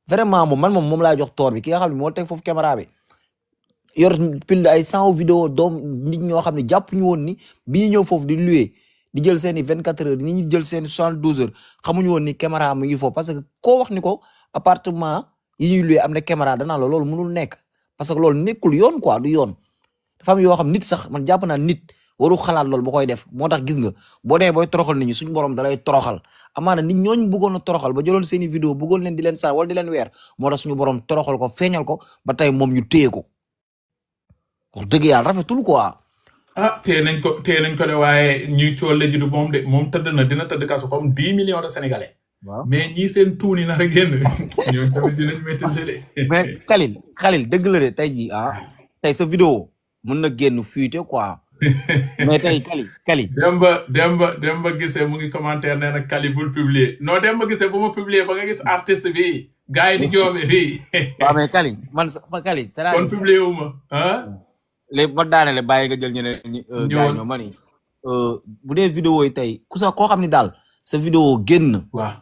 vraiment moom laa jox toor bi ki nga xam ne moo teg foofu caméra bi yor pile ay 100 vidéo doom nit ñoo xam ne jàpp ñu woon ni bi ñu ñëw foofu di louer di jël seen i 24 heures ni ñu jël seen i 72 heures xamuñu woon ni caméra mu ngi foofu parce que koo wax ni ko appartement yi ñuy louer am na caméra danaa la loolu mënul nekk parce que loolu nekkul yoon quoi du yoon dafa am yoo xam nit sax man jàpp naa nit waru xalaat loolu ba koy def moo tax gis nga boo dee booy toroxal nit ñi suñu borom dalay toroxal amaana nit ñooñu bëggoon a toroxal ba jëloon seen i vidéo bëggoon leen di leen saa wala di leen weer moo tax suñu borom toroxal ko feeñal ko ba tey moom ñu téye ko wax dëgg yàlla rafetul quoi. téye nañ ko de waaye ñuy coole ji du moom de moom tëdd na dina tëdd kaso comme 10 millions de sénégalais. waaw mais ñii seen tuuni na rek génn ñoom tamit dinañ métti de. mais Khalil dëgg la de tey jii tey sa vidéo mën na génn fuite quoi. mais tey Kali. Demba gisee mu ngi commentaire nee na Kali bul publier non Demba gisee bu ma publier ba nga gis artiste bi gars yi di joome fii. waaw mais Kali man Kali. kon publier wu ma léegi ma daanele bàyyi nga jël ñeneen ñi. ñoo ma ni bu dee vidéo yi tey koo xam ne daal sa vidéo génn. waaw.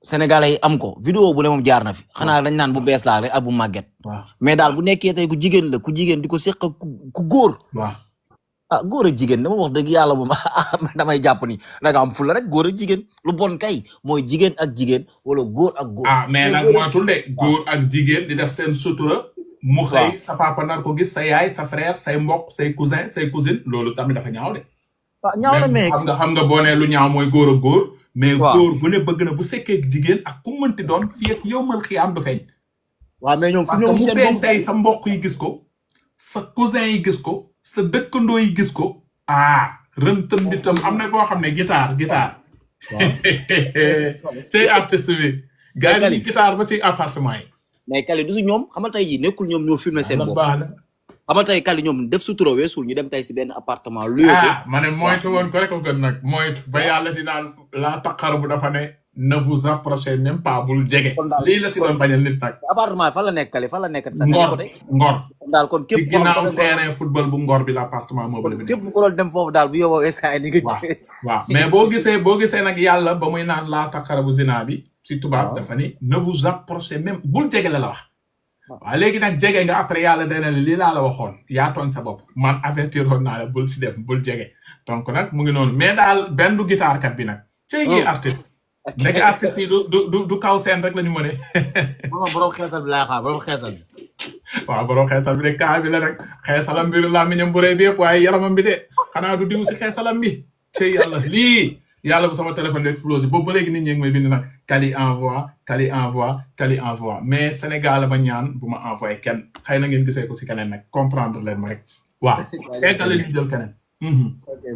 Sénégalais yi am ko vidéo bu ne moom jaar na fi xanaa dañ naan bu bees laa rek ak bu màgget. waaw mais daal bu nekkee tey ku jigéen la ku jigéen di ko seq ku góor. waaw góor ak jigéen dama wax dëgg yàlla moom damay jàpp ni da nga am fula rek góor ak jigéen lu bon kay mooy jigéen ak jigéen wala góor ak góor. mais nag moytul de góor ak jigéen di def seen sutura. mu xëy sa papa nar ko gis sa yaay sa frère say mbokk say cousin say cousine loolu tamit dafa ñaaw de. ñaaw na mais xam nga boo nee lu ñaaw mooy góor ak góor. mais góor bu ne bëgg na bu sekkee jigéen ak ku mënti doon fii ak yow mal xiyaam du feeñ. waaw mais ñoom fu ñëw mu feeñ tey sa mbokk yi gis ko sa cousin yi gis ko sa dëkkandoo yi gis ko rëntëm bi tam am na boo xam ne guitare tey artiste bi gars yi guitare ba ci appartement yi. mais Kali du si ñoom xamal tey yi nekkul ñoom ñoo filmé seen bopp xamal tey Kali ñoom def sutura weesul ñu dem tey si benn appartement luye ko ma ne moytu woon ko rek a gën nag moytu ba yàlla di naan laa taqar bu dafa ne ne vous approchez même pas bul jege lii la si doon bañal nit nag appartement fan la nekk Kali fan la nekk sa Ngor daal kon képp ci ginnaaw terrain football bu Ngor bi la appartement meublé bi képp ko doon dem foofu daal bu yowoo instant ni nga waaw mais boo gisee nag yàlla ba muy naan laa taqar bu zina bi si tubaab dafa ni ne vous approchez même bul jege la wax waaw léegi nag jege nga après yàlla dana lii laa la waxoon yaa tooñ sa bopp man avertir woon naa la bul si dem bul jege donc nag mu ngi noonu mais daal benn du guitare kat bi nag cey gi artiste ndeke artiste yi du kaw seen rek la ñu mëne borom xeesal bi laa xaar borom xeesal bi waaw borom xeesal bi de kaa bi la rek xeesalam bi la miñam bu rëy bi yëpp waaye yaramam bi de xanaa du diw si xeesalam bi cey yàlla lii yàlla bu sama téléphone bi explosé boobu ba léegi nit ñi ngi may bind nag Kali envoie mais Sénégal ma ñaan bu ma envoyé kenn xëy na ngeen gisee ko si keneen nag comprendre leen ma rek waaw eggale ñu jël keneen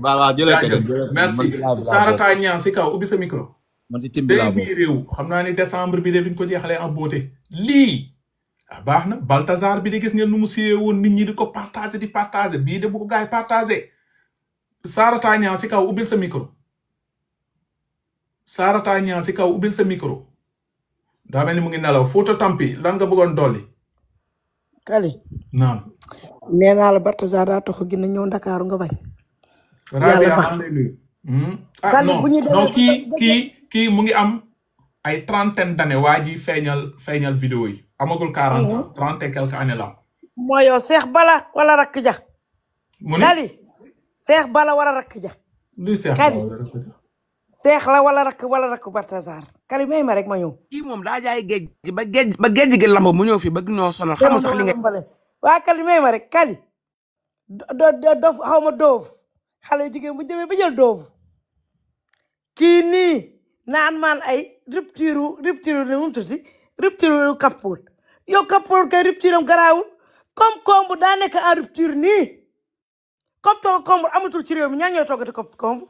waaw jëlee keneen merci Sarata Niang si kaw ubbi sa micro man si tim bi laa bii réew xam naa ni décembre bi de duñ ko jeexalee en beauté lii baax na Balthazar bi de gis ngeen nu mu siyee woon nit ñi di ko partager bii de bu ko gaay partager Sarata Niang si kaw ubbil sa micro Sarata Niang si kaw ubbil sa micro daa mel ni mu ngi nelaw Fouta Tampi lan nga bëggoon dolli. Kali. naam. nee naa la Balthazar daa tax a gën a ñëw Ndakaaru nga bañ. yàlla baax Kali bu ñu non kii mu ngi am ay 30 d'années waa ji feeñal vidéo yi amagul 40 ans 30 et quelques années la. moo yow Cheikh Bala wala Rakk Ja. mu ne Kali Cheikh Bala wala Rakk Ja. luy Cheikh Kali Cheikh la wala rakk Balthazar Kali may ma rek ma ñëw. kii moom daa jaay géej ba géej gi lamb mu ñëw fi bëgg ñoo sonal xam sax li nga. waa Kali may ma rek Kali dof xaw ma doof xale jigéen bu demee ba jël doof kii nii naan maan ay rupture ne mu tudd rupture kappoot yow kappoot kay rupture am garaawul comme bu daa nekk en rupture nii comme kombu amatul ci réew mi ñaa ñooy toggati kombu